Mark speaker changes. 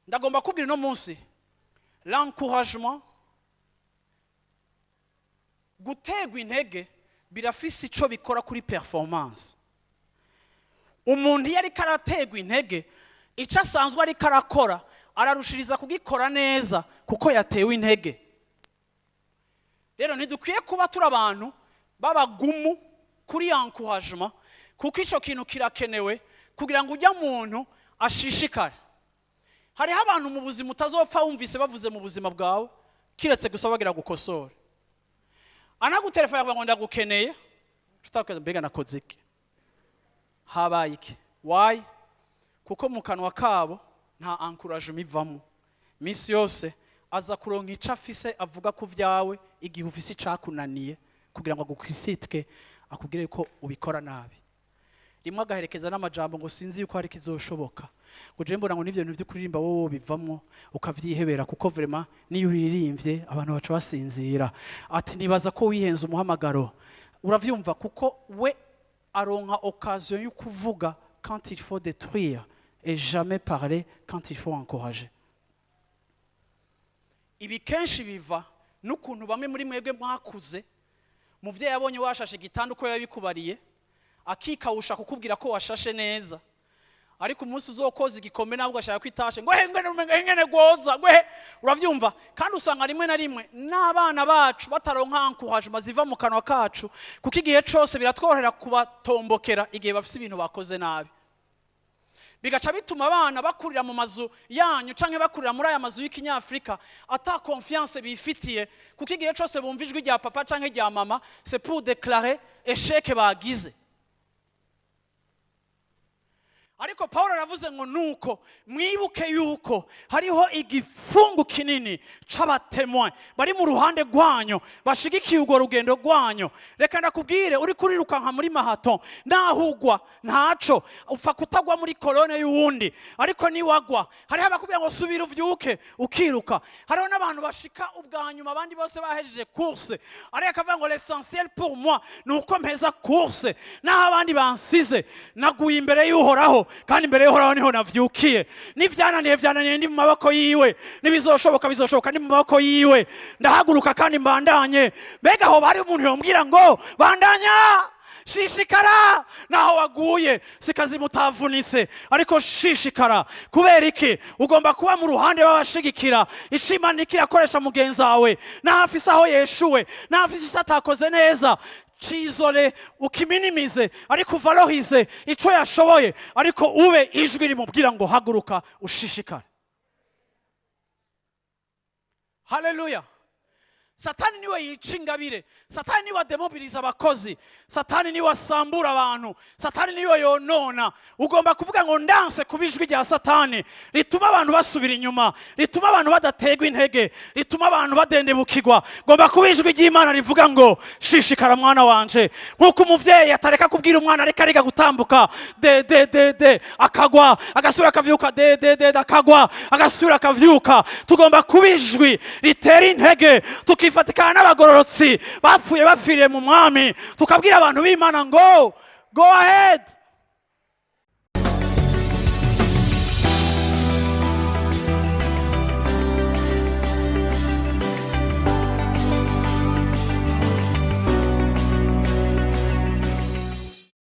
Speaker 1: Ndagomba kubwira uno munsi, l'encouragement, guterwa intege, birafise ico bikora kuri performance. Umuntu iyo ariko araterwa intege, icyo asanzwe ariko arakora ararushiriza kugikora neza kuko yatewe intege. Rero ntidukwiye kuba turi abantu b'abagumu kuri encouragement, kuko icyo kintu kirakenewe kugira ngo ujya muntu ashishikare. Hariho abantu mu buzima utazopfa wumvise bavuze mu buzima bwawe, kiretse gusa bagira gukosora. Anagutelefona akavuga ngo "Ndagukeneye", utakweza, "Mbega nakoze iki? Habaye iki?" Why? Kuko mu kanwa kabo nta encouragement ivamo. Minsi yose aza kuronka ico afise avuga ku vyawe igihe ufise icakunaniye, kugira ngo agukrisitike, akubwire ko ubikora nabi. Rimwe agaherekeza n'amajambo ngo "Sinzi yuko hari kizoshoboka", ngo "Je mbona", ngo "n'ivyo bintu vyo kuririmba wowe bivamwo ukavyihebera, kuko vraiment niyo uririmbye abantu baca basinzira", ati "Nibaza ko wihenze umuhamagaro." Uravyumva? Kuko we aronka occasion yo kuvuga quand il faut détruire et jamais parler quand il faut encourager. Ibi kenshi biva n'ukuntu bamwe muri mwebwe mwakuze. Muvyeyi abonye washashe igitanda uko yabikubariye, akikawusha kukubwira ko washashe neza, ariko umunsi uzokoza igikombe nabwo ashaka kwitashe ngo "He, ngene ngene gwoza ngo he." Uravyumva? Kandi usanga rimwe na rimwe n'abana bacu bataronka encouragement ziva mu kanwa kacu, kuko igihe cose biratworohera kubatombokera igihe bafise ibintu bakoze nabi. Bigaca bituma abana bakurira mu mazu yanyu canke bakurira muri aya mazu y'ikinyafrika ata confiance bifitiye, kuko igihe cose bumva ijwi rya papa canke rya mama, c'est pour déclarer échec bagize. Ariko Paul aravuze ngo nuko mwibuke yuko hariho igifungu kinini c'aba témoins bari mu ruhande rwanyu, bashigikiye urwo rugendo rwanyu. Reka ndakubwire, uri kurirukanka muri marathon, naho ugwa ntaco upfa kutagwa muri colonne y'uwundi, ariko niwagwa hariho abakubwira ngo "Subira uvyuke", ukiruka. Hariho n'abantu bashika ubwa nyuma abandi bose bahejeje course, ariko akavuga ngo "L'essentiel pour moi ni uko mpeza course, naho abandi bansize. Naguye imbere y'Uhoraho, kandi imbere y'Uhoraho niho navyukiye. N'ivyananiye vyananiye ndi mu maboko yiwe, n'ibizoshoboka bizoshoboka ndi mu maboko yiwe. Ndahaguruka kandi mbandanye." Mbega aho bari umuntu yombwira ngo "Bandanya, shishikara, naho waguye sikazimu utavunitse, ariko shishikara"? Kubera iki? Ugomba kuba mu ruhande w'abashigikira ico Imana iriko irakoresha mugenzi wawe. Naho afise aho yeshuwe, naho afise icyo atakoze neza, cizole ukiminimize, ariko uvalorize ico yashoboye, ariko ube ijwi rimubwira ngo "Haguruka ushishikare." Haleluya! Satani niwe yica ingabire, Satani niwe ademobiliza abakozi, Satani niwe asambura abantu, Satani niwe yonona. Ugomba kuvuga ngo "Ndanse kuba ijwi rya Satani rituma abantu basubira inyuma, rituma abantu badaterwa intege, rituma abantu badendebukirwa. Ngomba kuba ijwi ry'Imana rivuga ngo 'Shishikara mwana wanje.'" Nk'uko umuvyeyi atareka kubwira umwana ariko ariga gutambuka, de de de de, akagwa, agasubira akavyuka, de de de, akagwa, agasubira akavyuka, tugomba kuba ijwi ritera intege, tukifatikana n'abagororotsi bapfuye bapfiriye mu Mwami, tukabwira abantu b'Imana ngo "Go ahead."